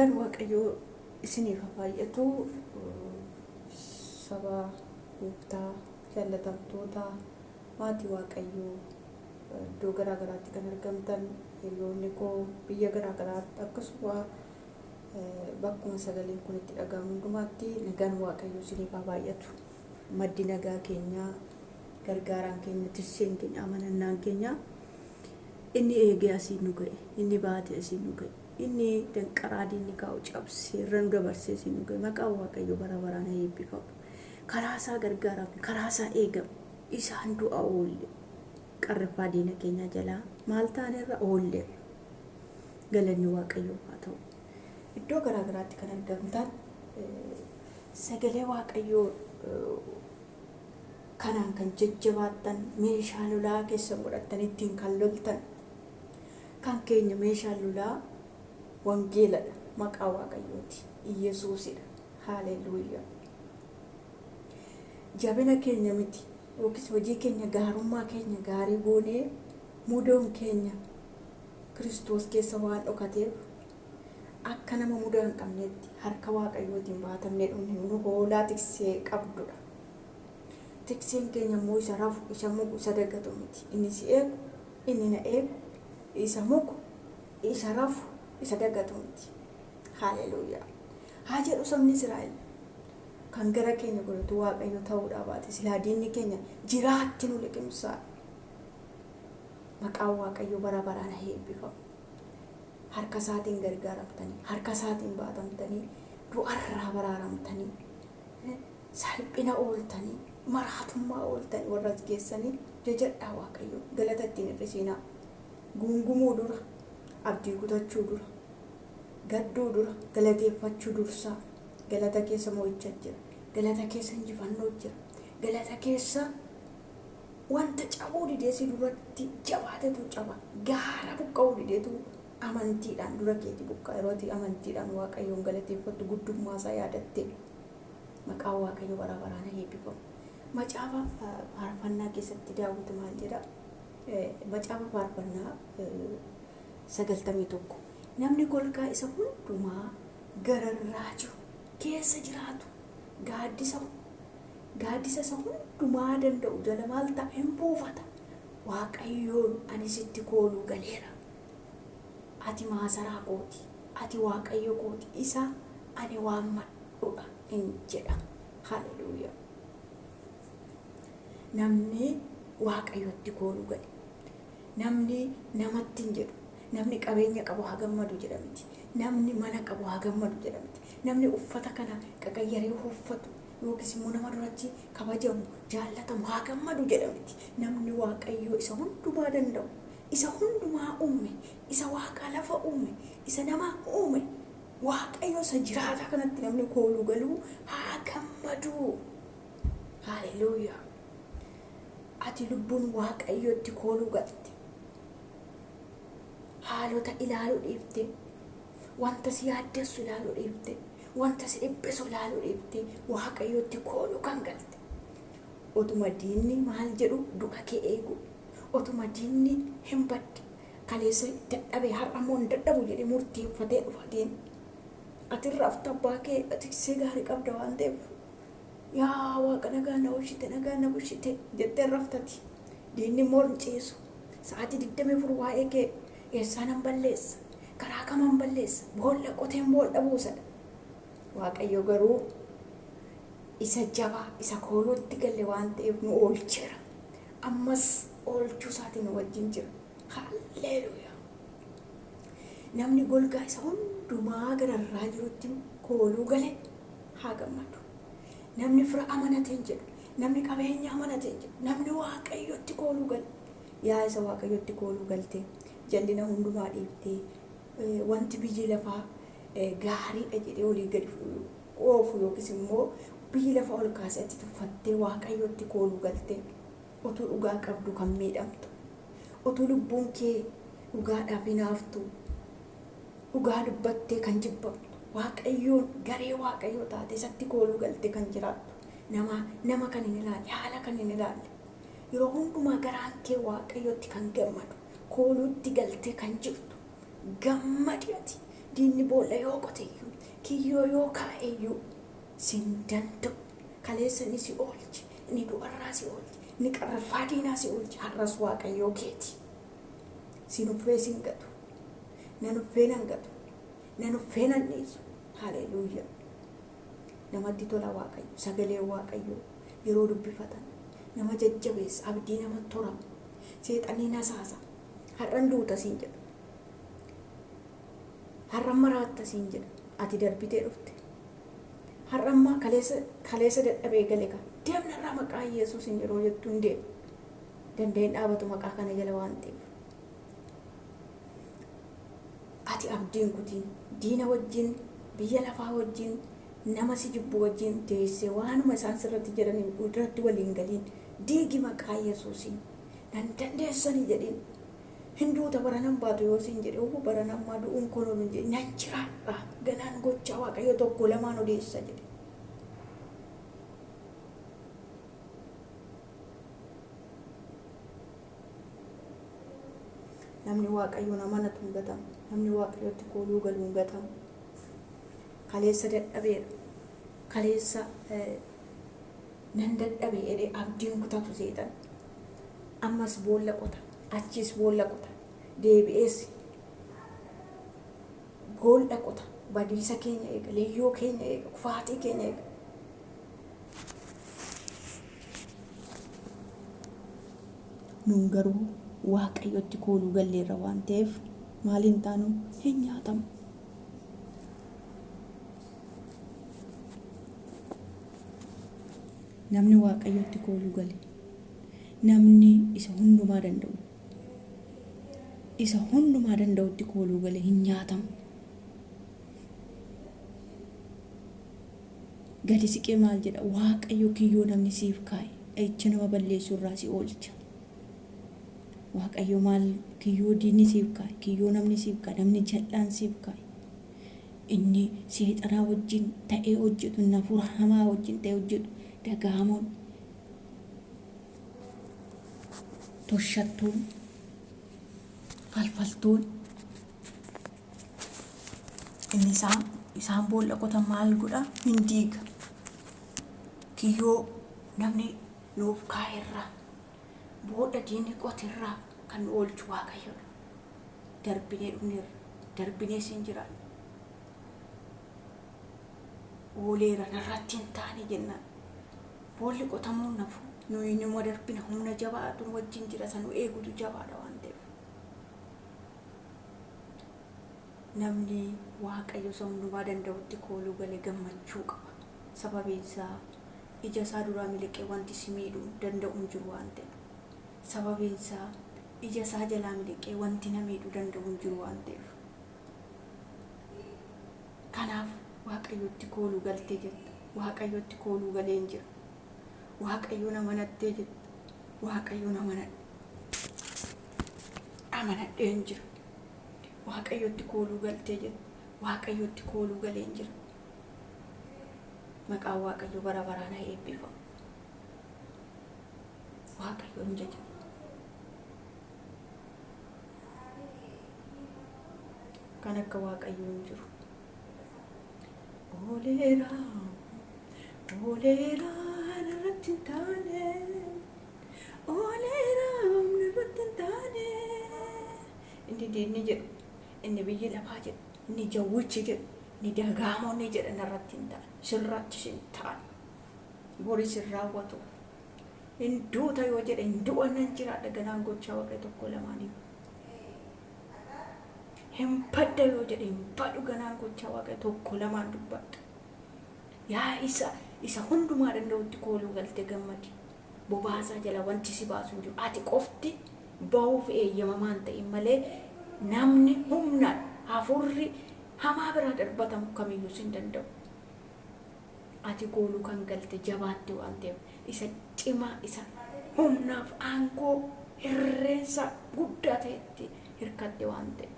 Nagaan Waaqayyoo isiniif haa baay'atu. Saba gooftaa jaallatamtoota maatii Waaqayyoo iddoo garaa garaatti kan argamtan, hiriyoonni koo biyya garaa garaatti, akkasuma bakkuma sagaleen kun itti dhaga'amu hundumaatti nagaan Waaqayyoo isiniif haa baay'atu. Maddi nagaa keenyaa, gargaaraan keenya, tikseen keenya, amanannaan keenya inni eegee asiin nu ga'e, inni baatee asiin nu ga'e, inni danqaraa diinni kaa'u cabsee irra nu dabarsee asiin nu ga'e, maqaan Waaqayyoo bara baraan haa eebbifamu. Karaa isaa gargaaramne, karaa isaa eegamne, isaan du'a oolle. Qarriffaa diina keenyaa jalaa maal taanerra? Oolleerra. Galanni Waaqayyoof haa ta'u. Iddoo garaa garaatti kan argamtan sagalee Waaqayyoo kanaan kan jajjabaattan, meeshaa lolaa keessan godhattan ittiin kan loltan, kan keenya meeshaan lolaa wangeeladha, maqaa Waaqayyooti, Iyyasuusidha. Haaleluuyaa. Jabina keenya miti yookiis hojii keenya, gaarummaa keenya gaarii goonee, mudoon keenya Kiristoos keessa waan dhokateef akka nama mudaa hin qabneetti harka Waaqayyootiin baatamnee dhumne. Nu hoolaa tiksee qabdudha. Tikseen keenya immoo isa rafu, isa mugu, isa dagatu miti. Inni si eegu, inni na eegu, isa mugu, isa rafu, isa dagatu miti. Haaleluuyaa. Haa jedhu sabni Israa'el, kan gara keenya godhatu Waaqayyo ta'uudhaa baate silaa diinni keenya jiraatti nu liqimsaa. Maqaan Waaqayyoo bara baraan haa eebbifamu. Harka isaatiin gargaaramtanii, harka isaatiin baatamtanii, du'arraa baraaramtanii, salphina ooltanii, maraatummaa ooltanii warra as geessanii jajadhaa Waaqayyo, galata ittiin hir'isiinaa. Guungumuu dura, abdii kutachuu dura, gadduu dura, galateeffachuu dursaa. Galata keessa mo'icha jira. Galata keessa injifannoo jira. Galata keessa wanta cabuu didee si duratti jabaatetu caba. Gaara buqqa'uu dideetu amantiidhaan dura keeti buqqa'a. Yeroo ati amantiidhaan Waaqayyoon galateeffattu, guddummaa isaa yaadattee, maqaan Waaqayyoo bara baraan haa eebbifamu. Macaafa Faarfannaa keessatti Daawit maal jedha? Macaafa Faarfannaa 91. Namni golgaa isa hundumaa gararraa jiru keessa jiraatu gaaddisa isa hundumaa danda'u jala maal ta'a? Hin buufata. Waaqayyoon ani sitti kooluu galeera. Ati maasaraa kooti. Ati Waaqayyo kooti. Isa ani waammadhudha hin jedha. Haleluuyaa. Namni Waaqayyotti kooluu gale. Namni namatti hin jedhu. Namni qabeenya qabu haa gammadu jedha miti. Namni mana qabu haa gammadu jedha miti. Namni uffata kana qaqayyaree uffatu yookiis immoo nama duratti kabajamu, jaallatamu haa gammadu jedha miti. Namni Waaqayyoo isa hundumaa danda'u, isa hundumaa uume, isa waaqaa lafa uume, isa nama uume, Waaqayyo isa jiraataa kanatti namni kooluu galuu haa gammadu. Haleluuyaa. Ati lubbuun Waaqayyotti kooluu galte, haalota ilaaluu dhiifte, wanta si yaaddessu ilaaluu dhiifte, wanta si dhiphisu ilaaluu dhiifte, Waaqayyotti kooluu kan galte. Otuma diinni maal jedhu du'a kee eegu, otuma diinni hin badde, kaleessa dadhabe har'a immoo hin dadhabu jedhee murteeffatee dhufa diinni. Ati irra afta, abbaa kee tiksee gaarii qabda waan ta'eef, yaa Waaqa nagaan na oolchite, nagaan na bulchite jettee raftati. Diinni immoo hin ciisu. Sa'aatii 24 waa'ee kee eessaa nan balleessa, karaa kaman balleessa, boolla qoteen boolla buusadha. Waaqayyo garuu isa jabaa, isa kooluutti galle waan ta'eef nu oolcheera. Ammas oolchuu isaatiin nu wajjin jira. Halleluuyaa. Namni golgaa isa hundumaa gararraa jirutti kooluu gale haa gammadu. Namni fira amanate hin jedhu. Namni qabeenya amanate hin jedhu. Namni Waaqayyotti kooluu gale. Yaa isa Waaqayyotti kooluu galte, jal'ina hundumaa dhiiftee, wanti biyyi lafaa gaariidha jedhee olii gadi oofu yookiis immoo biyyi lafaa ol kaasee ati tuffattee Waaqayyotti kooluu galte, utuu dhugaa qabdu kan miidhamtu, utuu lubbuun kee dhugaadhaaf hinaaftu, dhugaa dubbattee kan jibbamtu, Waaqayyoon garee Waaqayyoo taate isatti kooluu galte kan jiraattu, nama kan hin ilaalle, haala kan hin ilaalle, yeroo hundumaa garaan kee Waaqayyotti kan gammadu, kooluutti galtee kan jirtu, gammadi ati. Diinni boolla yoo qoteyyuu, kiyyoo yoo kaa'eyyuu sin danda'u. Kaleessa inni si oolche, inni du'arraa si oolche, inni qarraffaa diinaa si oolche, har'as Waaqayyoo keeti. Sin uffee sin gatu, nan uffee nan gatu, nan uffee nan dhiisu. Haleluuyaa. Namatti tola Waaqayyo, sagalee Waaqayyoo yeroo dubbifatan nama jajjabeessa, abdii namatti horama. Seexanni nasaasa. Har'an duuta siin jedha. Har'an maraatta siin jedha. Ati darbitee dhufte. Har'ammaa kaleessa dadhabee gale ka. Deemnarraa maqaa Yesuusin yeroo jettu hin deemu. Danda'een dhaabatu maqaa kana jala waan ta'eef. Ati abdiin kutiin diina wajjin, biyya lafaa wajjin, nama si jibbu wajjin teessee waanuma isaan sirratti jedhaniin irratti waliin galiin diigi maqaa Yesuusiin. Nan dandeessanii jedhiin. Hin duuta baranan baatu yoo siin jedhe, uhu baran ammaa du'uun kun oolu hin jedhe, nan jiraadha ganaan gochaa Waaqayyo tokko lamaan odeessa jedhe. Namni Waaqayyoon amanatu hin gatamu. Namni Waaqayyotti kooluu galu hin gatamu. Kaleessa dadhabeera. Kaleessa nan dadhabe jedhee abdiin kutatu seexan. Ammas boolla qota. Achis boolla qota. Deebi'ees boolla qota. Badiisa keenya eega. Leeyyoo keenya eega. Kufaatii keenya eega. Nun garuu Waaqayyotti kooluu galleerra waan ta'eef maaliin taanu hin nyaatamu. Namni Waaqayyotti kooluu gale, namni isa hundumaa danda'u, isa hundumaa danda'utti kooluu gale hin nyaatamu. Gadi siqee maal jedha? Waaqayyo kiyyoo namni siif kaa'e dha'icha nama balleessu irraa si oolcha. Waaqayyo maal kiyyoo diinni siif kaa'e, kiyyoo namni siif kaa'e, namni jal'aan siif kaa'e. Inni seexanaa wajjin ta'ee hojjetu, inni hafuura hamaa wajjin ta'ee hojjetu, dagaamoon, toshattuun, falfaltuun, inni isaan boolla qotan maal godha? Hin diiga. Kiyyoo namni nuuf kaa'erraa, boolla diinni qoterraa kan nu oolchu Waaqayyoodha. Darbinee dhufneerra. Darbinee siin jiraanna. Ooleera narratti hin taane jennaan. Boolli qotamuun nafu nuyi numa darbina, humna jabaatu nu wajjin jira, isa nu eegutu jabaadha waan ta'eef. Namni Waaqayyo isa hundumaa danda'utti kooluu gale gammachuu qaba. Sababiin isaa ija isaa duraa miliqee wanti si miidhuu danda'u hin jiru waan ta'eef. Sababiin isaa ija isaa jalaa miliqee wanti na miidhuu danda'u hin jiru waan ta'eef. Kanaaf Waaqayyotti kooluu galtee jirta. Waaqayyotti kooluu galeen jira. Waaqayyoon amanattee jirta. Waaqayyoon amanadhe. Amanadheen jira. Waaqayyotti kooluu galtee jirta. Waaqayyotti kooluu galeen jira. Maqaan Waaqayyo bara baraan haa eebbifamu. Waaqayyoon jaja. Kan akka Waaqayyoo hin jiru. Ooleera, ooleera narratti hin taane. Ooleera narratti hin taane. Inni diinni jedhu, inni biyyi lafaa jedhu, inni jawwichi jedhu, inni dagaamonni jedhan narratti hin taane. Sirrattis hin taane. Boris hin raawwatu. Hin duuta yoo jedhe hin du'a nan jiraadha ganaan gochaa Waaqayyo tokko lamaanii. Hin badda yoo jedhe hin badu ganaan gochaa Waaqayyo tokko lamaan dubbadha. Yaa isa hundumaa danda'utti kooluu galte gammadi. Bobaasaa jala wanti si baasu hin jiru. Ati qofti bahuuf eeyyamamaa hin ta'in malee namni humnaan hafuurri hamaa biraa darbatamu kamiyyuu si hin danda'u. Ati kooluu kan galte jabaatte waan ta'eef isa cimaa isa humnaaf aangoo hirreensa guddaa ta'etti hirkatte waan ta'eef.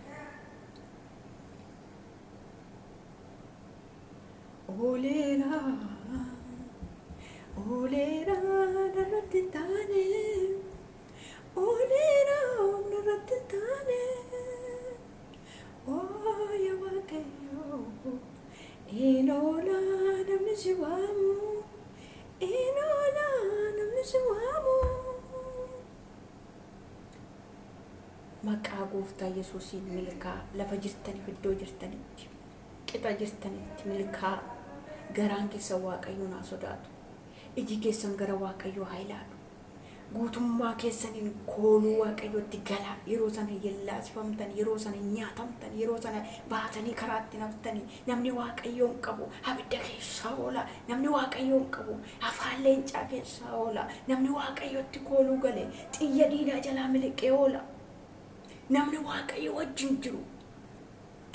Ooleera, ooleera narratti hin taane. Ooleera narratti hin taane. Oo yaa Waaqayyo. Waaqayyo. In oola namni si waamu, in oola namni si waamu. Maqaa Gooftaa Yesuusiin milkaa lafa jirtaniif, iddoo jirtanitti, qixa jirtanitti milkaa. Garaan keessan Waaqayyoon haa sodaatu. Iji keessan gara Waaqayyoo haa ilaalu. Guutummaa keessaniin kooluu Waaqayyootti galaa. Yeroo sana yellaasifamtan, yeroo sana nyaatamtan, yeroo sana baatanii karaatti naftanii. Namni Waaqayyoon qabu abidda keessaa oola. Namni Waaqayyoon qabu afaan leencaa keessaa oola. Namni Waaqayyootti kooluu gale xiyya diinaa jalaa miliqee oola. Namni Waaqayyo wajjin jiru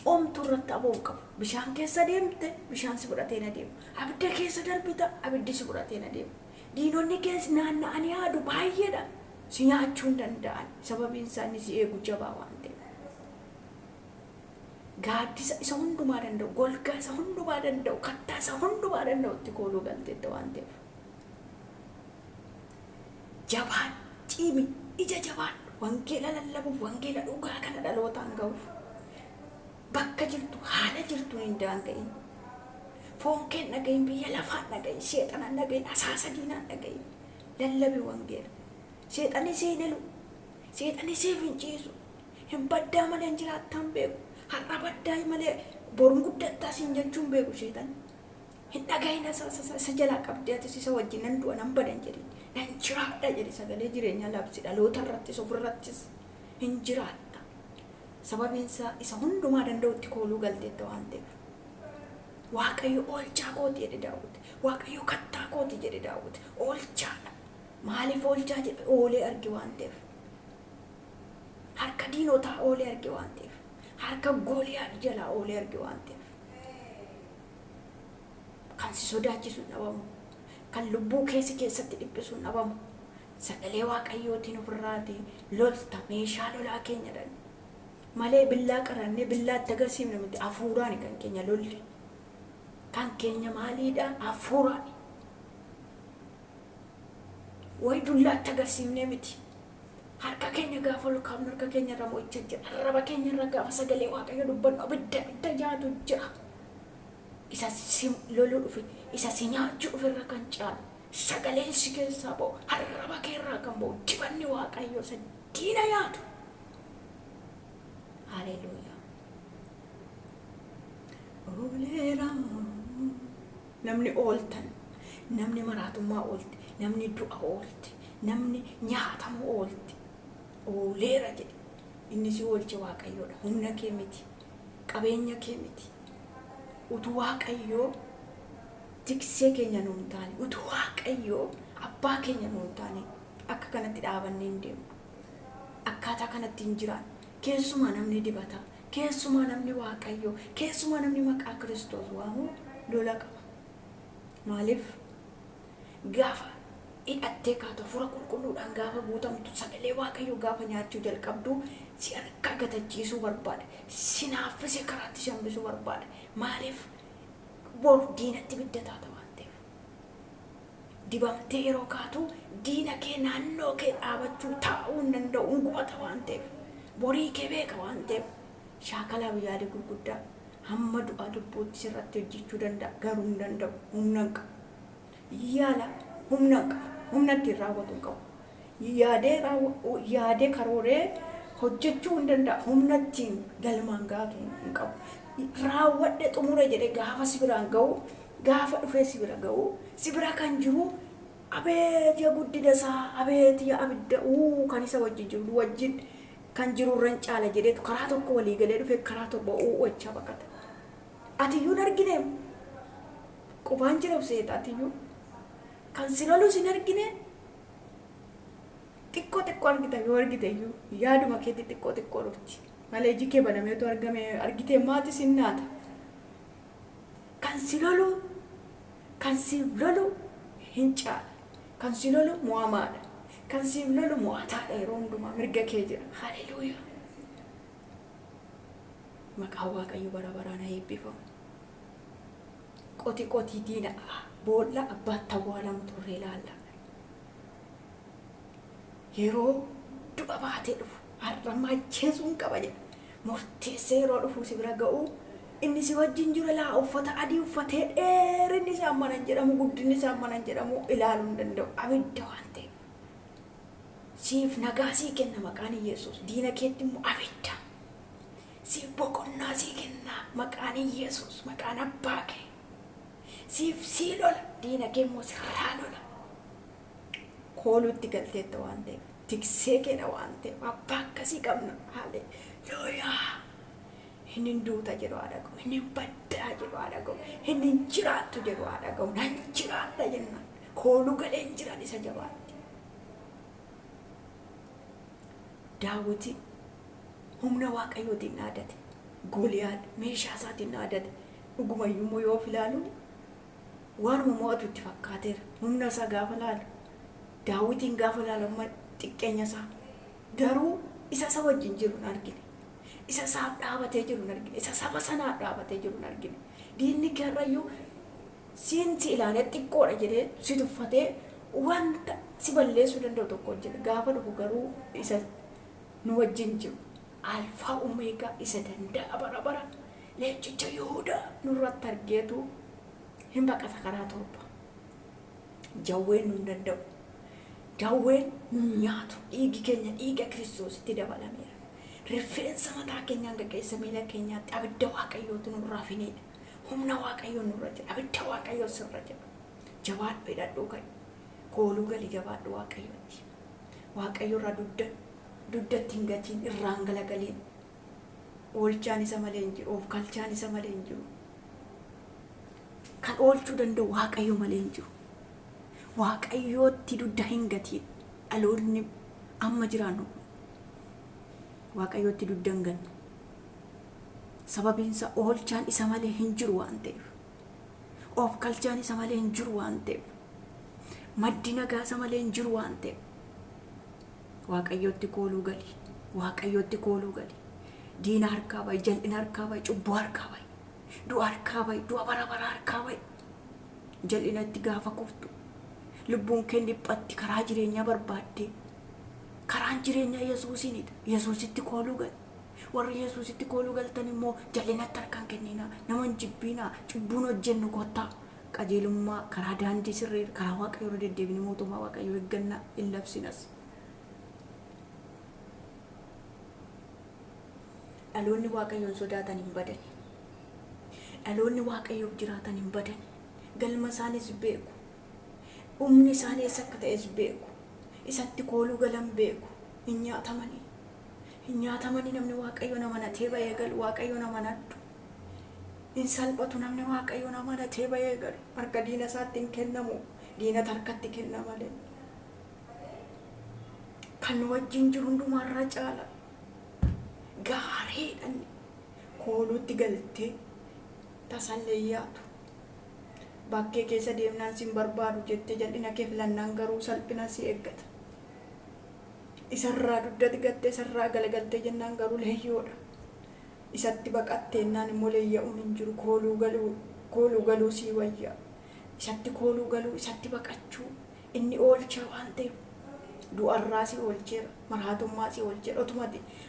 omtuu irratti aboo hin qabu. Bishaan keessa deemte, bishaan si fudhatee na deemu. Abidda keessa darbita, abiddi si fudhatee na deemu. Diinonni keessa naanna'anii yaadu baay'eedha. Si nyaachuu hin danda'an. Sababiin isaa inni si eegu jabaa waan ta'eef. Gaaddisa isa hundumaa danda'u, golgaa isa hundumaa danda'u, kattaa isa hundumaa danda'u itti kooluu galteetta waan ta'eef. Jabaan ciimi, ija jabaan wangeela lallabuuf, wangeela dhugaa kana dhalootaan ga'uuf. Bakka jirtu, haala jirtuun hin daanga'in. Foon kee hin dhagahin, biyya lafaa hin dhagahin, seexana hin dhagahin, asaasa diinaa hin dhagahin. Lallabi wangeela. Seexanni si hin hilu. Seexanni siif hin ciisu. Hin baddaa malee hin jiraattaa hin beeku. Har'a baddaa malee boruun guddattaa siin jechuu hin beeku seexanni. Hin dhagahin asaasa isa jalaa qabdee, atis isa wajjin nan du'a, nan badan jedhin. Nan jiraadha jedhi, sagalee jireenyaa labsi, dhaloota irrattis ofirrattis hin jiraatta. Sababiin isaa isa hundumaa danda'utti kooluu galteetta waan ta'eef. Waaqayyo oolchaa kooti jedhe Daawit. Waaqayyo kattaa kooti jedhe Daawit. Oolchaadha. Maaliif oolchaa jedhe? Oolee arge waan ta'eef. Harka diinotaa oolee arge waan ta'eef. Harka Gooliyaad jalaa oolee arge waan ta'eef. Kan si sodaachisu hin dhabamu. Kan lubbuu keessi keessatti dhiphisu hin dhabamu. Sagalee Waaqayyootiin ofirraati lolta, meeshaa lolaa keenya dhan. Malee billaa qarannee billaa itti agarsiifne miti, hafuuraani kan keenya lolli. Kan keenya maaliidha? Hafuuraani. Wayi dullaatti agarsiifnee miti. Harka keenya gaafa ol kaafnu harka keenya irra mo'icha jira. Arraba keenya irra gaafa sagalee Waaqayyo dubbannu abidda abidda nyaatu jira. Isa si loluu dhufe, isa si nyaachuu dhufe irra kan caalu, sagaleen si keessaa ba'u, arraba kee irraa kan ba'u, dibanni Waaqayyo isa diina nyaatu. Haleluuyaa. Ooleera. Namni ooltan, namni maraatummaa oolte, namni du'a oolte, namni nyaatamu oolte, ooleera jedhe. Inni si oolche Waaqayyoodha. Humna kee miti. Qabeenya kee miti. Utuu Waaqayyoo tiksee keenya nuun taane, utuu Waaqayyoo abbaa keenya nuun taane, akka kanatti dhaabannee hin deemnu. Akkaataa kanatti hin jiraannu. Keessumaa namni dibataa, keessumaa namni Waaqayyoo, keessumaa namni maqaa Kiristoos waamu lola qaba. Maaliif? Gaafa hidhattee kaatu, hafuura qulqulluudhaan gaafa guutamtu, sagalee Waaqayyoo gaafa nyaachuu jalqabdu, si harkaa gatachiisuu barbaada. Si naaffisee karaatti si hambisuu barbaada. Maaliif? Boru diinatti ibidda taata waan ta'eef. Dibamtee yeroo kaatu diina kee naannoo kee dhaabachuu taa'uu hin danda'u, hin gubata waan ta'eef. Borii kee beeka waan ta'eef. Shaakalaa yaada gurguddaa hamma du'a lubbuutti sirratti hojjechuu danda'a, garuu hin danda'u, humna hin qabu. Yaala, humna hin qabu, humna ittiin raawwatu hin qabu. Yaadee karooree hojjechuu hin danda'a, humna ittiin galmaan gaatu hin qabu. Raawwadhe xumure jedhee gaafa si biraan ga'u, gaafa dhufee si bira ga'u, si bira kan jiru abeet ya guddina isaa, abeet ya abidda uu kan isa wajjin jiru wajjin kan jiru irra hin caala jedheetu karaa tokko walii galee dhufee karaa torba uu wachaa baqata. Atiyyuu hin argine, qubaan jira seeta, atiyyuu kan si lolus hin argine. Xiqqoo xiqqoo argita, yoo argite iyyuu yaaduma keetti xiqqoo xiqqoo dhufti malee iji kee banameetu argame argitee maatis hin naata. Kan si lolu hin caala. Kan si lolu mo'amaadha. Kan si lolu mo'ataadha, yeroo hundumaa mirga kee jira. Haleluuyaa. Maqaan Waaqayyo bara baraan haa eebbifamu. Qoti qotii diina boolla abbaatti awwaalamu turre ilaalla. Yeroo du'a baatee dhufu, har'a ajjeesuun qaba jedha. Murteessee yeroo dhufu si bira ga'u. Inni si wajjin jiru laa uffata adii uffatee dheerinni isaa mana hin jedhamu, guddinni isaa mana hin jedhamu, ilaaluu hin danda'u. Abidda waan ta'eef. Siif nagaa sii kenna maqaan Yesuus. Diina keetti immoo abidda. Siif boqonnaa sii kenna maqaan Yesuus, maqaan abbaa kee. Siif sii lola, diina kee immoo sirraa lola. Kooluutti galteetta waan ta'eef, tiksee keedha waan ta'eef, abbaa akkasii qabna. Haleluuyaa. Inni hin duuta jedhu haa dhaga'u, inni hin baddaa jedhu haa dhaga'u, inni hin jiraattu jedhu haa dhaga'u, nan jiraadha jennaan. Kooluu galeen jiran isa jabaatti. Daawiti humna Waaqayyootiin dhaadate. Goliyaad meeshaa isaatiin dhaadate. Dhugumayyuu immoo yoo of ilaalu waanuma mo'atu itti fakkaateera. Humna isaa gaafa laalu, Daawitiin gaafa laalu amma xiqqeenya isaa. Garuu isa isa wajjin jiru hin argine. Isa isaaf dhaabatee jiru hin argine. Isa saba sanaaf dhaabatee jiru hin argine. Diinni kee har'ayyuu siin si ilaalee xiqqoodha jedhee si tuffatee wanta si balleessuu danda'u tokko hojjeta. Gaafa dhufu garuu isa nu wajjin jiru. Alfaa Omeegaa isa danda'a bara bara. Leencicha Yihudaa nurratti argeetu hin baqata karaa torba. Jawween nu hin danda'u. Jawween nu hin nyaatu. Dhiigi keenya dhiiga Kiristoositti dabalameera. Rifeensa mataa keenyaa hanga keessa miila keenyaatti abidda Waaqayyootu nurraa finiidha. Humna Waaqayyoo nurra jira. Abidda Waaqayyoo sirra jira. Jabaadhu, hidhadhuu ka'i. Kooluu gali, jabaadhu Waaqayyootti. Waaqayyo irraa dugda duddatti hin gatiin, irraan galagaliin. Oolchaan isa malee hin jiru. Of kalchaan isa malee hin jiru. Kan oolchuu danda'u Waaqayyo malee hin jiru. Waaqayyootti dugda hin gatiin. Dhaloonni amma jiraannu kun Waaqayyootti dugda hin gannu. Sababiin isaa oolchaan isa malee hin jiru waan ta'eef. Of kalchaan isa malee hin jiru waan ta'eef. Maddi nagaa isa malee hin jiru waan ta'eef. Waaqayyootti kooluu gali. Waaqayyootti kooluu gali. Diina harkaa ba'i, jal'ina harkaa ba'i, cubbuu harkaa ba'i, du'a harkaa ba'i, du'a bara bara harkaa ba'i. Jal'inatti gaafa kuftu lubbuun kee dhiphatti karaa jireenyaa barbaaddee, karaan jireenyaa Yesuusiinidha. Yesuusitti kooluu gali. Warri Yesuusitti kooluu galtan immoo jal'inatti harka hin kenninaa, nama hin jibbinaa, cubbuun hojjennu kottaa. Qajeelummaa karaa daandii sirrii karaa Waaqayyoo irra deddeebinee mootummaa Waaqayyoo eeggannaa hin labsinas. Dhaloonni Waaqayyoon sodaatan hin badani. Dhaloonni Waaqayyoof jiraatan hin badani. Galma isaanis beeku. Dhumni isaanii eessa akka ta'es beeku. Isatti kooluu galan beeku. Hin nyaatamanii. Hin nyaatamanii namni Waaqayyoon amanatee ba'ee galu. Waaqayyoon amanadhu. Hin salphatu namni Waaqayyoon amanatee ba'ee galu. Harka diina isaatti hin kennamu. Diinata harkatti kenna malee. Kan nu wajjin jiru hundumaarra caala. Gaariidha inni. Kooluutti galtee tasallee yaatu. Bakkee keessa deemnaan sin barbaadu jettee jal'ina kee filannaan garuu salphina si eeggata. Isarraa dugdatti gattee isarraa galagaltee jennaan garuu leeyyoodha. Isatti baqatteennaan immoo leeyya'uun hin jiru. Kooluu galuu, kooluu galuu sii wayya. Isatti kooluu galuu, isatti baqachuu. Inni oolchaa waan ta'eef du'arraa si oolcheera, maraatummaa si oolcheera.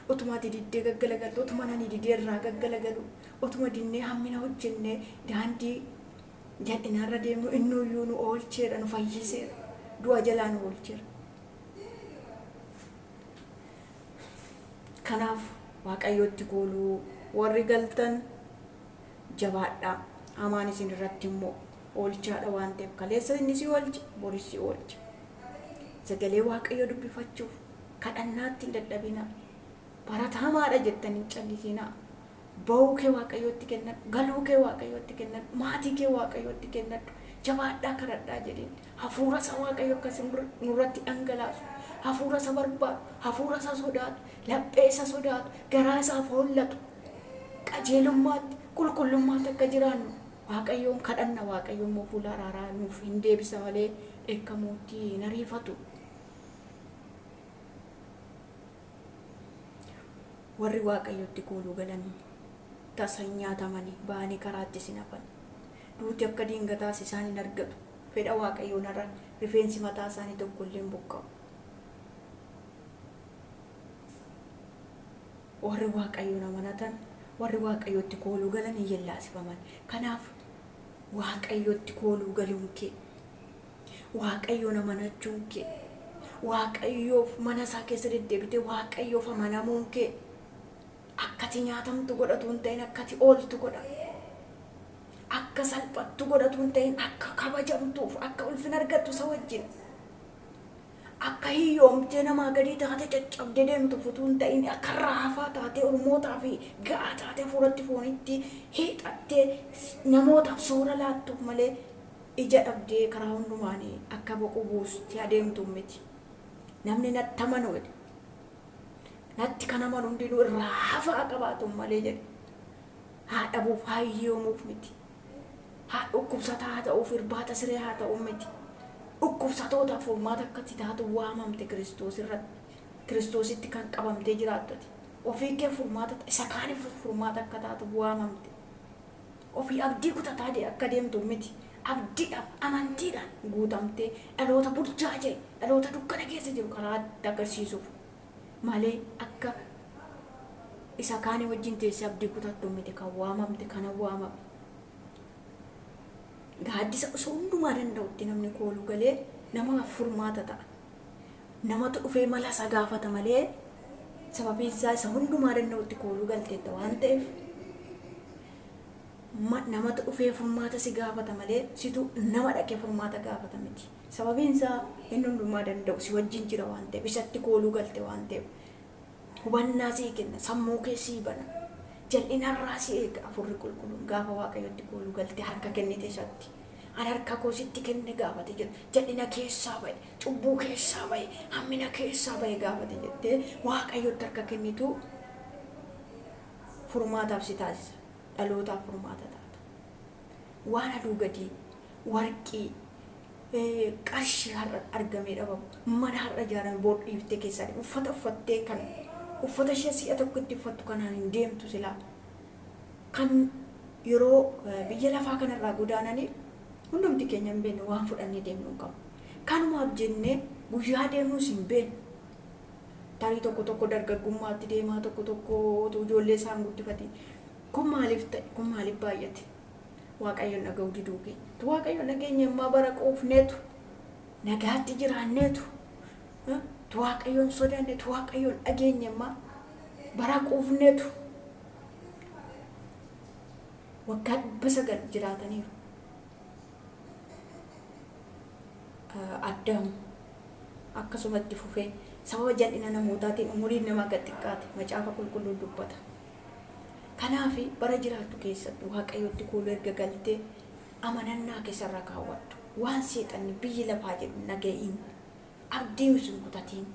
Otuma ati diddee gaggalagaltu, otuma nani didee irraa gaggalagalu, otuma dinnee hammina hojjennee daandii jal'inaarra deemnu innuyyuu nu oolcheera, nu fayyiseera. Du'a jalaa nu oolcheera. Kanaaf Waaqayyootti kooluu warri galtan jabaadhaa. Hamaan isin irratti immoo oolchaadha waan ta'eef kaleessa inni si oolche, boris si oolcha. Sagalee Waaqayyoo dubbifachuuf kadhannaatti hin dadhabinaa. Baratamaadha jettanii hin callisinaa. Ba'uu kee Waaqayyootti kennadhu, galuu kee Waaqayyootti kennadhu, maatii kee Waaqayyootti kennadhu. Jabaadhaa kadhadhaa jedheen. Hafuura isa Waaqayyo akkas nurratti dhangalaasu, hafuura isa barbaadu, hafuura isa sodaatu, laphee isa sodaatu, garaa isaaf hollatu, qajeelummaatti, qulqullummaatti akka jiraannu Waaqayyoon kadhanna. Waaqayyo immoo fuula araaraa nuuf hin deebisa malee dheekkamuutti hin ariifatu. Warri Waaqayyotti kooluu galan tasa hin nyaatamani, ba'anii karaattis hin hafan. Duuti akka diingataas isaan hin argatu. Fedha Waaqayyoon har'a rifeensi mataa isaanii tokko illee hin buqqa'u. Warri Waaqayyoon amanatan, Warri Waaqayyootti kooluu galan hin yellaasifaman. Kanaaf Waaqayyootti kooluu galuun kee, Waaqayyoon amanachuun kee, Waaqayyoof mana isaa keessa deddeebitee Waaqayyoof amanamuun kee akkati nyaatamtu godhatu hin ta'in akkati ooltu godha. Akka salphattu godhatu hin ta'in akka kabajamtuuf akka ulfina argattu isa wajjin. Akka hiyyoomtee namaa gadii taate caccabdee deemtu futuu hin ta'in akka raafaa taatee ormootaa fi ga'aa taatee hafuuratti foonitti hiixattee namootaaf soora laattuuf malee ija dhabdee karaa hundumaanii akka boqu buustee adeemtu miti. Namni natti amanu jedhe. Natti kan amanu hundinuu irraa hafaa qabaatu malee jedhe. Haa dhabuuf haa hiyyoomuuf miti. Haa dhukkubsataa haa ta'uuf irbaata siree haa ta'uuf miti. Dhukkubsatootaaf furmaata akkatti taatu waamamte Kiristoos irratti. Kiristoositti kan qabamtee jiraattati. Ofii kee furmaata isa kaaniif furmaata akka taatu waamamte. Ofii abdii kutataa akka deemtu miti. Abdiidhaaf amantiidhaan guutamtee dhaloota burjaaja'e dhaloota dukkana keessa jiru karaa itti agarsiisuuf malee akka isa kaanii wajjin teessee abdii kutattu miti kan waamamte kana waamame. Gaaddisa osoo hundumaa danda'utti namni kooluu galee namaaf furmaata ta'a. Namatu dhufee mala isa gaafata malee sababiin isaa isa hundumaa danda'utti kooluu galteetta waan ta'eef namatu dhufee furmaata si gaafata malee situ nama dhaqee furmaata gaafata miti. Sababiin isaa inni hundumaa danda'u si wajjin jira waan ta'eef isatti kooluu galte waan ta'eef hubannaa sii kenna, sammuu kee sii bana, jal'inarraa si eega Hafuurri Qulqulluun gaafa Waaqayyotti kooluu galte harka kennite isatti. Ani harka koo sitti kenne gaafate jedhu jal'ina keessaa ba'e, cubbuu keessaa ba'e, hammina keessaa ba'e gaafate jettee Waaqayyotti harka kennitu furmaataaf si taasisa. Dhalootaaf furmaata taata. Waan aduu gadii, warqii, qarshii har'a argamee dhabamu, mana har'a ijaarame bor dhiiftee keessaa deemu, uffata uffattee kan uffata ishee si'a tokko itti uffattu kanaan hin deemtu silaa. Kan yeroo biyya lafaa kanarraa godaananii hundumti keenya hin beeknu waan fudhannee deemnu hin qabnu. Kanumaaf jennee guyyaa deemnus hin beeknu. Tarii tokko tokko dargaggummaatti deemaa, tokko tokko utuu ijoollee isaan guddifatiin. Kun maaliif ta'e? Kun maaliif baay'ate? Waaqayyoon dhaga'uu diduu keenya. Waaqayyoon dhageenya ammaa bara quufneetu nagaatti jiraanneetu Waaqayyoon sodaanneetu Waaqayyoon dhageenya ammaa bara quufneetu waggaa 900 jiraataniiru. Addaam akkasumatti fufee sababa jal'ina namootaatiin umuriin namaa gad xiqqaate macaafa qulqulluun dubbata. Kanaaf bara jiraattu keessatti Waaqayyotti kooluu erga galtee amanannaa keessarra kaawwadhu. Waan seexanni biyyi lafaa jedhu naga'iin abdii hin kutatiin.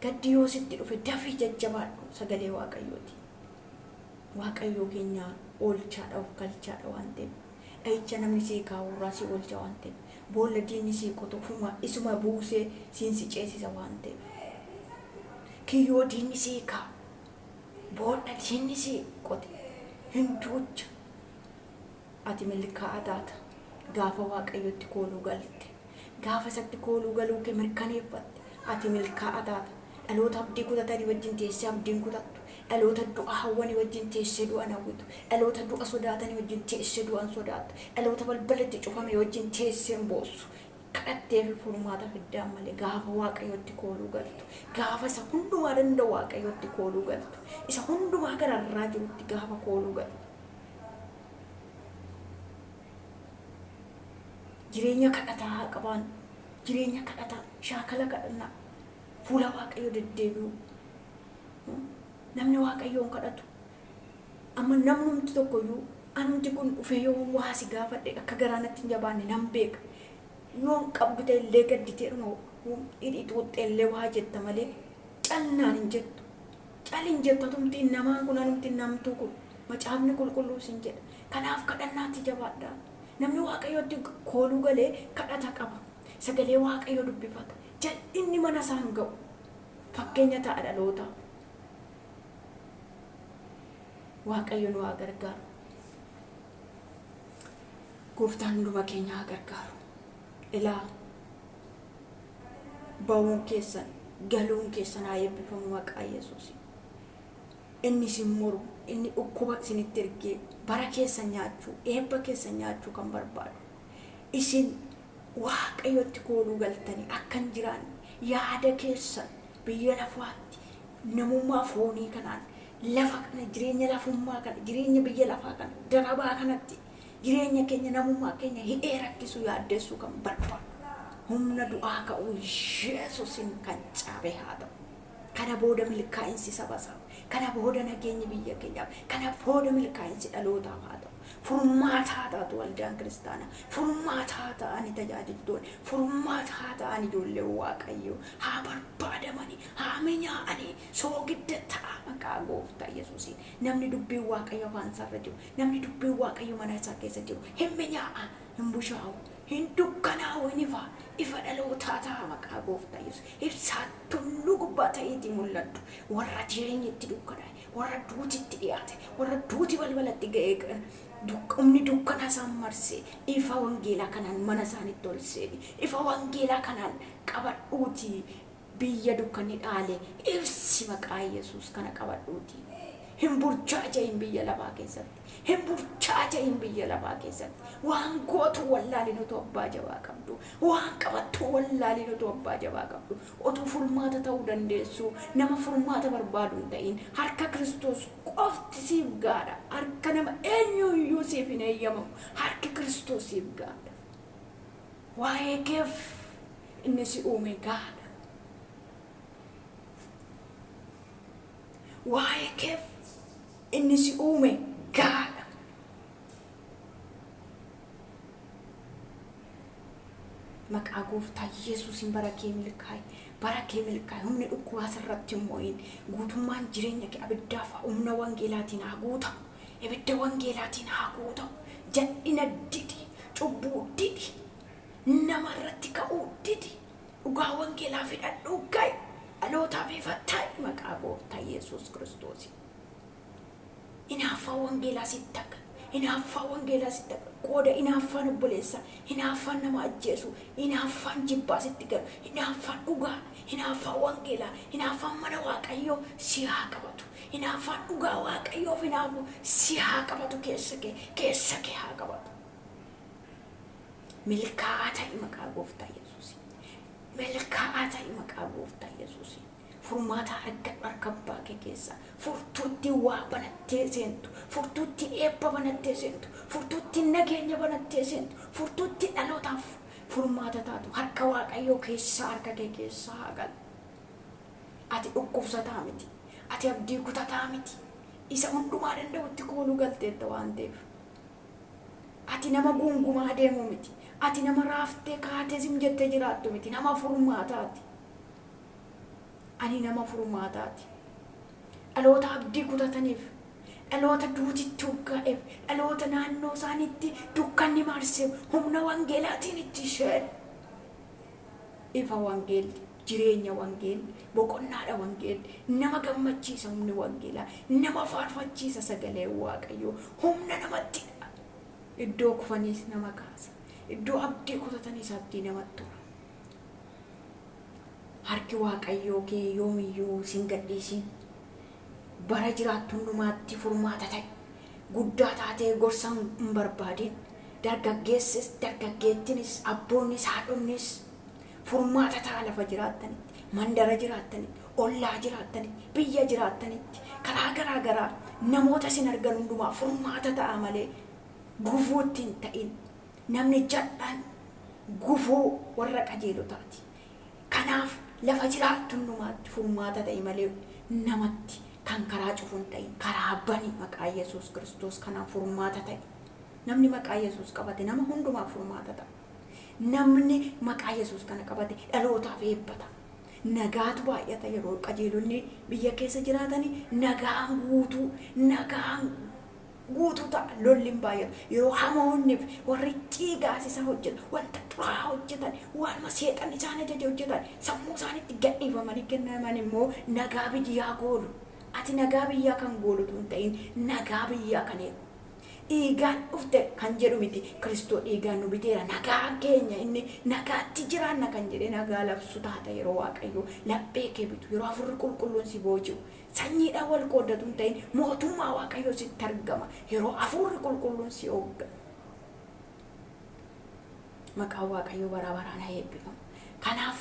Gaddi yoo sitti dhufe dafii jajjabaadhu sagalee Waaqayyooti. Waaqayyoo keenya oolchaadha of galchaadha waan ta'eef. Dhahicha namni sii kaawurraa si oolcha waan ta'eef. Boolla diinni sii qotu ofuma isuma buusee siin si ceesisa waan ta'eef. Kiyyoo diinni sii kaa'u. Boolla diinni sii qote hin duucha. Ati milkaa'aa taata gaafa Waaqayyotti kooluu galte. Gaafa isatti kooluu galuu kee mirkaneeffatte ati milkaa'aa taata. Dhaloota abdii kutatanii wajjin teessee abdiin kutattu. Dhaloota du'a hawwanii wajjin teessee du'an hawwitu. Dhaloota du'a sodaatanii wajjin teessee du'an sodaattu. Dhaloota balbalatti cufame wajjin teessee hin boossu. Kadhattee fi furmaata fiddaan malee gaafa Waaqayyotti kooluu galtu. Gaafa isa hundumaa danda'u Waaqayyotti kooluu galtu. Isa hundumaa gararraa jirutti gaafa kooluu galtu. Jireenya kadhataa haa qabaannu. Jireenya kadhataa, shaakala kadhannaa, fuula Waaqayyoo deddeebi'uu. Namni Waaqayyoon kadhatu. Amma namnumti tokkoyyuu anumti kun dhufee yoo waa si gaafadhe akka garaa natti hin jabaanne nan beeka. Yoon qabdu ta'e illee gadditeedhuma hidhii xuuxxee illee waa jetta malee calnaan hin jettu. Cal hin jettu atumti namaan kun anumti namtuu kun macaafni qulqulluu sin jedha. Kanaaf kadhannaatti jabaadhaa. Namni Waaqayyootti kooluu galee kadhata qaba. Sagalee Waaqayyoo dubbifata. Jal'inni mana isaa hin ga'u. Fakkeenya ta'a dhalootaaf. Waaqayyo nu haa gargaaru. Gooftaan hunduma keenya haa gargaaru. Ilaa ba'uun keessan galuun keessan haa eebbifamu maqaa Yesuusiin. Inni isin mormu, inni dhukkuba isinitti ergee bara keessan nyaachuu, eebba keessan nyaachuu kan barbaadu. Isin Waaqayyotti kooluu galtanii akka hin jiraanne yaada keessan biyya lafaatti namummaa foonii kanaan lafa kana jireenya lafummaa kana jireenya biyya lafaa kana darabaa kanatti jireenya keenya namummaa keenya hidhee rakkisuu yaaddessuu kan barbaadu humna du'aa ka'uu Yesuusin kan cabe haa ta'u. Kana booda milkaa'insi saba isaa, kana booda nageenyi biyya keenyaaf, kana booda milkaa'insi dhalootaaf haa ta'u. Furmaata haa taatu waldaan kiristaanaa, furmaata haa ta'ani tajaajiltoonni, furmaata haa ta'ani ijoolleen Waaqayyoo, haa barbaadamanii, haa minyaa'anii, soogidda ta'a maqaa gooftaa Yesuusiin. Namni dubbiin Waaqayyo afaan isaarra jiru, namni dubbiin Waaqayyo mana isaa keessa jiru hin minyaa'a, hin bushaa'u, hin dukkanaa'u, hin ifa, ifa dhalootaa ta'a maqaa gooftaa Yesuus. Ibsaa tulluu gubbaa ta'iitii mul'adhu. Warra jireenyi itti dukkanaa'e, warra duuti itti dhiyaate, warra duuti balbalatti ga'ee humni dukkanaa isaan marsee ifa wangeelaa kanaan mana isaanitti ol seeni. Ifa wangeelaa kanaan qabadhuutii biyya dukkanni dhaale ibsi maqaa Yesuus kana qabadhuutii. Hin burjaaja'in biyya lafaa keessatti. Hin burjaaja'in biyya lafaa keessatti. Waan gootu wallaalin otoo abbaa jabaa qabdu. Waan qabattu wallaalin otoo abbaa jabaa qabdu. Otoo furmaata ta'uu dandeessu nama furmaata barbaadu hin ta'in harka Kiristoos qofti siif gaadha. Harka nama eenyuyyuu siif hin eeyyamamu. Harki Kiristoos siif gaadha. Waa'ee keef inni si uume gaadha. Waa'ee keef inni si uume gaadha. Maqaa gooftaa Yesuusiin bara kee milkaa'i. Bara kee milkaa'i. Humni dhukkubaa sirratti hin mo'in. Guutummaan jireenya kee abiddaaf humna wangeelaatiin haa guutamu. Ibidda wangeelaatiin haa guutamu. Jal'ina didi. Cubbuu didi. Nama irratti ka'uu didi. Dhugaa wangeelaa fidhadhuu ga'i. Dhalootaaf ifa ta'i maqaa gooftaa Yesuus Kiristoosiin. Hinaaffaa wangeelaa sitti haa galu. Hinaaffaa wangeelaa sitti haa galu. Qooda hinaaffaan obboleessaa, hinaaffaan nama ajjeesu, hinaaffaan jibbaa sitti galu, hinaaffaan dhugaa, hinaaffaan wangeelaa, hinaaffaan mana Waaqayyoo si haa qabatu. Hinaaffaan dhugaa Waaqayyoof hinaafu si haa qabatu keessa kee, keessa kee haa qabatu. Milkaa'aa ta'i maqaa gooftaa Yesuusiin. Milkaa'aa ta'i maqaa gooftaa Yesuusiin. Furmaata argadhu harka abbaa kee keessaa. Furtuu ittiin waa banattee seentu. Furtuu ittiin eebba banattee seentu. Furtuu ittiin nageenya banattee seentu. Furtuu ittiin dhalootaaf furmaata taatu. Harka Waaqayyoo keessaa harka kee keessaa haa galu. Ati dhukkubsataa miti. Ati abdii kutataa miti. Isa hundumaa danda'utti kooluu galteetta waan ta'eef. Ati nama guungumaa deemu miti. Ati nama raaftee kaatee sim jettee jiraattu miti. Nama furmaataati. Ani nama furmaataati. Dhaloota abdii kutataniif, dhaloota duutitti urgaa'eef, dhaloota naannoo isaaniitti dukkanni marseef humna wangeelaatiin itti isheen. Ifa wangeelli, jireenya wangeelli, boqonnaadha wangeelli, nama gammachiisa humni wangeelaa, nama faarfachiisa sagaleen Waaqayyoo, humna namattidha. Iddoo kufaniis nama kaasa. Iddoo abdii kutataniis abdii namatti tura. Harki Waaqayyoo kee yoomiyyuu sin gadhiisin. Bara jiraattu hundumaatti furmaata ta'i. Guddaa taatee gorsa hin barbaadin. Dargaggeessis, dargaggeettinis, abboonnis, haadhonnis furmaata ta'a lafa jiraattanitti, mandara jiraattanitti, ollaa jiraattanitti, biyya jiraattanitti, karaa garaa garaa namoota isin argan hundumaa furmaata ta'a malee gufuutti hin ta'in. Namni jal'aan gufuu warra qajeelotaati. Kanaaf lafa jiraattu hundumaatti furmaata ta'i malee namatti kan karaa cufu hin ta'in. Karaa bani maqaa Yesuus Kiristoos kanaan furmaata ta'i. Namni maqaa Yesuus qabate nama hundumaaf furmaata ta'a. Namni maqaa Yesuus kana qabate dhalootaaf eebba ta'a. Nagaatu baay'ata yeroo qajeelonni biyya keessa jiraatanii nagaan guutuu nagaan guutuu ta'a lolli hin baay'atu. Yeroo hamoonniif warri ciigaasisa hojjetan wanta xuraa'aa hojjetan waanuma seexanni isaan ajaje hojjetan sammuu isaaniitti gadhiifamanii kennaman immoo nagaa biyyaa goolu. Ati nagaa biyyaa kan goolutu hin ta'in nagaa biyyaa kan eegu. Dhiigaan dhufte kan jedhu miti Kiristoo dhiigaan nu biteera nagaa keenya inni nagaatti jiraanna kan jedhe nagaa labsu taata yeroo Waaqayyo laphee kee bitu yeroo hafuurri qulqulluun si booji'u. Sanyiidhaan wal qooddatu hin ta'in, mootummaa Waaqayyoo sitti argama yeroo Hafuurri Qulqulluun si hoogganu. Maqaan Waaqayyoo bara baraan haa eebbifamu. Kanaaf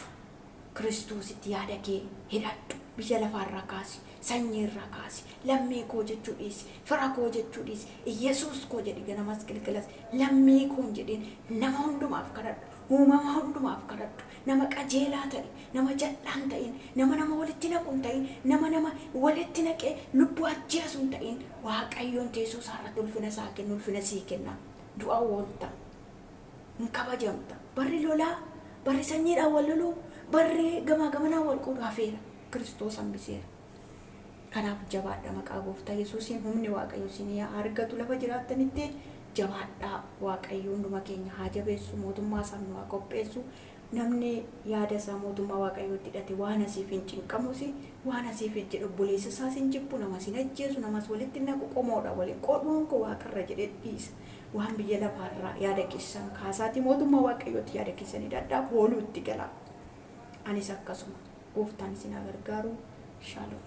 Kiristoositti yaada kee hidhadhu. Biyya lafaarraa kaasi, sanyiirraa kaasi, lammii koo jechuu dhiisi, fira koo jechuu dhiisi, Iyyasuus koo jedhi. Ganamas galgalas lammii koo hin jedhin. Nama hundumaaf kadhadhu, uumama hundumaaf kadhadhu. Nama qajeelaa ta'i, nama jal'aan ta'in, nama nama walitti naqu hin ta'in, nama nama walitti naqee lubbuu ajjeesu hin ta'in. Waaqayyoon teessoo isaa irratti ulfina isaa kennu, ulfina sii kenna. Du'a oolta, hin kabajamta. Barri lolaa, barri sanyiidhaan wal loluu, barri gamaa gamanaan wal qoodu hafeera. Kiristoos hambiseera. Kanaaf jabaadha. Maqaa Gooftaa Yesuusiin humni Waaqayyo isin haa argatu. Lafa jiraattanitti jabaadhaa. Waaqayyo hunduma keenya haa jabeessu, mootummaa isaaf nu haa qopheessu. Namni yaada isaa mootummaa Waaqayyootti hidhate waan asiif hin cinqamus, waan asiif hin jedhu, obboleessa isaas hin jibbu, namas hin ajjeesu, namas walitti hin naqu, qomoodha waliin qoduun koo waaqarra jedhee dhiisa. Waan biyya lafaarraa yaada keessan kaasaati mootummaa Waaqayyootti yaada keessan hidhadhaa, kooluu itti galaa. Anis akkasuma. Gooftaan isin haa gargaaru. Shalom.